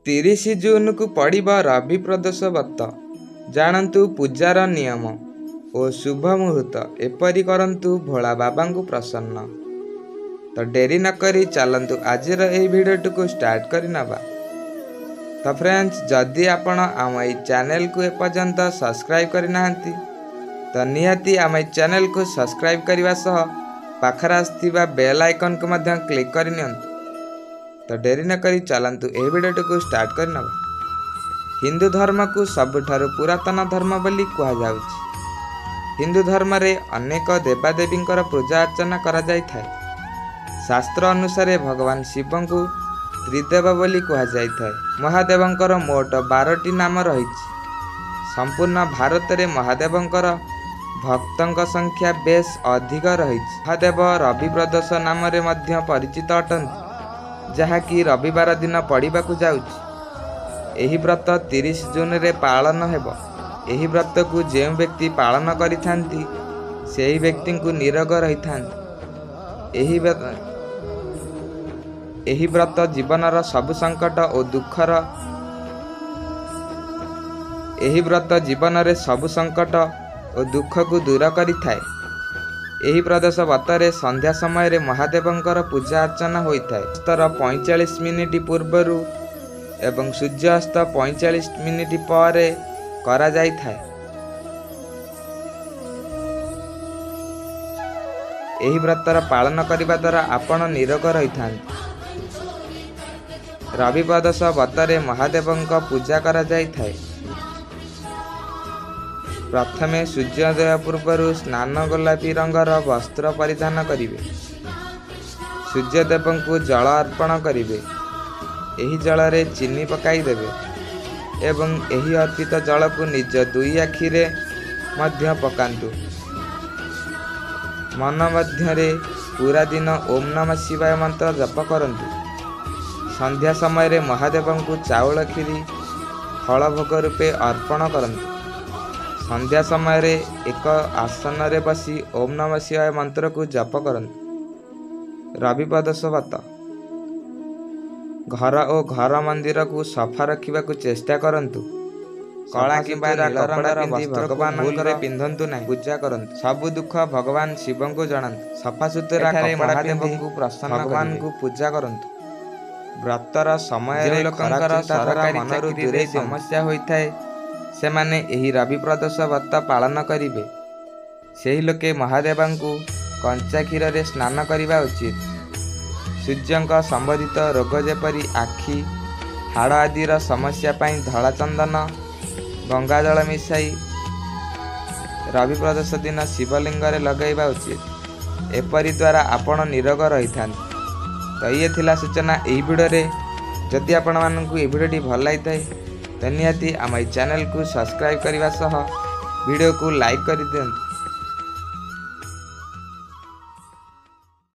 30 ଜୁନକୁ ପଡ଼ିବ ରବି ପ୍ରଦୋଷ ବ୍ରତ। ଜାଣନ୍ତୁ ପୂଜାର ନିୟମ ଓ ଶୁଭ ମୁହୂର୍ତ୍ତ। ଏପରି କରନ୍ତୁ ଭୋଳା ବାବାଙ୍କୁ ପ୍ରସନ୍ନ। ତ ଡେରି ନକରି ଚାଲନ୍ତୁ ଆଜିର ଏହି ଭିଡ଼ିଓଟିକୁ ଷ୍ଟାର୍ଟ କରିନେବା। ତ ଫ୍ରେଣ୍ଡସ୍, ଯଦି ଆପଣ ଆମ ଏହି ଚ୍ୟାନେଲକୁ ଏପର୍ଯ୍ୟନ୍ତ ସବସ୍କ୍ରାଇବ୍ କରିନାହାନ୍ତି, ତ ନିହାତି ଆମ ଏହି ଚ୍ୟାନେଲକୁ ସବସ୍କ୍ରାଇବ୍ କରିବା ସହ ପାଖରେ ଆସିଥିବା ବେଲ୍ ଆଇକନ୍କୁ ମଧ୍ୟ କ୍ଲିକ୍ କରିନିଅନ୍ତୁ। ତ ଡେରି ନକରି ଚାଲନ୍ତୁ ଏହି ଭିଡ଼ିଓଟିକୁ ଷ୍ଟାର୍ଟ କରିନେବା। ହିନ୍ଦୁ ଧର୍ମକୁ ସବୁଠାରୁ ପୁରାତନ ଧର୍ମ ବୋଲି କୁହାଯାଉଛି। ହିନ୍ଦୁ ଧର୍ମରେ ଅନେକ ଦେବାଦେବୀଙ୍କର ପୂଜା ଅର୍ଚ୍ଚନା କରାଯାଇଥାଏ। ଶାସ୍ତ୍ର ଅନୁସାରେ ଭଗବାନ ଶିବଙ୍କୁ ତ୍ରିଦେବ ବୋଲି କୁହାଯାଇଥାଏ। ମହାଦେବଙ୍କର ମୋଟ 12ଟି ନାମ ରହିଛି। ସମ୍ପୂର୍ଣ୍ଣ ଭାରତରେ ମହାଦେବଙ୍କର ଭକ୍ତଙ୍କ ସଂଖ୍ୟା ବେଶ୍ ଅଧିକ ରହିଛି। ମହାଦେବ ରବି ପ୍ରଦୋଷ ନାମରେ ମଧ୍ୟ ପରିଚିତ ଅଟନ୍ତି, ଯାହାକି ରବିବାର ଦିନ ପଡ଼ିବାକୁ ଯାଉଛି। ଏହି ବ୍ରତ 30 ଜୁନରେ ପାଳନ ହେବ। ଏହି ବ୍ରତକୁ ଯେଉଁ ବ୍ୟକ୍ତି ପାଳନ କରିଥାନ୍ତି, ସେହି ବ୍ୟକ୍ତିଙ୍କୁ ନିରୋଗ ରହିଥାନ୍ତି। ଏହି ବ୍ରତ ଜୀବନର ସବୁ ସଙ୍କଟ ଓ ଦୁଃଖର ଏହି ବ୍ରତ ଜୀବନରେ ସବୁ ସଙ୍କଟ ଓ ଦୁଃଖକୁ ଦୂର କରିଥାଏ। ଏହି ପ୍ରଦୋଷ ବ୍ରତରେ ସନ୍ଧ୍ୟା ସମୟରେ ମହାଦେବଙ୍କର ପୂଜା ଅର୍ଚ୍ଚନା ହୋଇଥାଏ। ଅସ୍ତର 45 ମିନିଟ୍ ପୂର୍ବରୁ ଏବଂ ସୂର୍ଯ୍ୟାସ୍ତ 45 ମିନିଟ୍ ପରେ କରାଯାଇଥାଏ। ଏହି ବ୍ରତର ପାଳନ କରିବା ଦ୍ୱାରା ଆପଣ ନିରୋଗ ରହିଥାନ୍ତି। ରବି ପ୍ରଦୋଷ ବ୍ରତରେ ମହାଦେବଙ୍କ ପୂଜା କରାଯାଇଥାଏ। ପ୍ରଥମେ ସୂର୍ଯ୍ୟୋଦୟ ପୂର୍ବରୁ ସ୍ନାନ ଗୋଲାପୀ ରଙ୍ଗର ବସ୍ତ୍ର ପରିଧାନ କରିବେ। ସୂର୍ଯ୍ୟଦେବଙ୍କୁ ଜଳ ଅର୍ପଣ କରିବେ। ଏହି ଜଳରେ ଚିନି ପକାଇ ଦେବେ ଏବଂ ଏହି ଅର୍ପିତ ଜଳକୁ ନିଜ ଦୁଇ ଆଖିରେ ମଧ୍ୟ ପକାନ୍ତୁ। ମନ ମଧ୍ୟରେ ପୁରା ଦିନ ଓମ୍ ନମଃ ଶିବାୟ ମନ୍ତ୍ର ଜପ କରନ୍ତୁ। ସନ୍ଧ୍ୟା ସମୟରେ ମହାଦେବଙ୍କୁ ଚାଉଳ କ୍ଷୀରି ଫଳ ଭୋଗ ରୂପେ ଅର୍ପଣ କରନ୍ତୁ। ସନ୍ଧ୍ୟା ସମୟରେ ଏକ ଆସନରେ ବସି ଓମ୍ ନମଃ ଶିବାୟ ମନ୍ତ୍ରକୁ ଜପ କରନ୍ତୁ। ରବି ପ୍ରଦୋଷ ବ୍ରତ ଘର ଓ ଘର ମନ୍ଦିରକୁ ସଫା ରଖିବାକୁ ଚେଷ୍ଟା କରନ୍ତୁ। କଳା କିମ୍ବା ନୀଳ ରଙ୍ଗର ପିନ୍ଧି ଭଗବାନଙ୍କର ପିନ୍ଧନ୍ତୁ ନାହିଁ। ପୂଜା କରନ୍ତୁ। ସବୁ ଦୁଃଖ ଭଗବାନ ଶିବଙ୍କୁ ଜଣାନ୍ତୁ। ସଫାସୁତୁରା କପଡ଼ା ମହାଦେବଙ୍କୁ ପ୍ରସନ୍ନ ଭଗବାନଙ୍କୁ ପୂଜା କରନ୍ତୁ। ବ୍ରତର ସମୟରେ ଲୋକଙ୍କର ସରକାରୀ ମନରୁ ଦୂରେଇ ସମସ୍ୟା ହୋଇଥାଏ, ସେମାନେ ଏହି ରବି ପ୍ରଦୋଷ ବ୍ରତ ପାଳନ କରିବେ। ସେହି ଲୋକେ ମହାଦେବଙ୍କୁ କଞ୍ଚା କ୍ଷୀରରେ ସ୍ନାନ କରିବା ଉଚିତ। ସୂର୍ଯ୍ୟଙ୍କ ସମ୍ବନ୍ଧିତ ରୋଗ ଯେପରି ଆଖି, ହାଡ଼ ଆଦିର ସମସ୍ୟା ପାଇଁ ଧଳା ଚନ୍ଦନ ଗଙ୍ଗାଜଳ ମିଶାଇ ରବି ପ୍ରଦୋଷ ଦିନ ଶିବଲିଙ୍ଗରେ ଲଗାଇବା ଉଚିତ। ଏପରି ଦ୍ୱାରା ଆପଣ ନିରୋଗ ରହିଥାନ୍ତି। ତ ଇଏ ଥିଲା ସୂଚନା ଏହି ଭିଡ଼ିଓରେ। ଯଦି ଆପଣମାନଙ୍କୁ ଏହି ଭିଡ଼ିଓଟି ଭଲ ଲାଗିଥାଏ, ତ ନିହାତି ଆମ ଏହି ଚ୍ୟାନେଲକୁ ସବସ୍କ୍ରାଇବ୍ କରିବା ସହ ଭିଡ଼ିଓକୁ ଲାଇକ୍ କରିଦିଅନ୍ତୁ।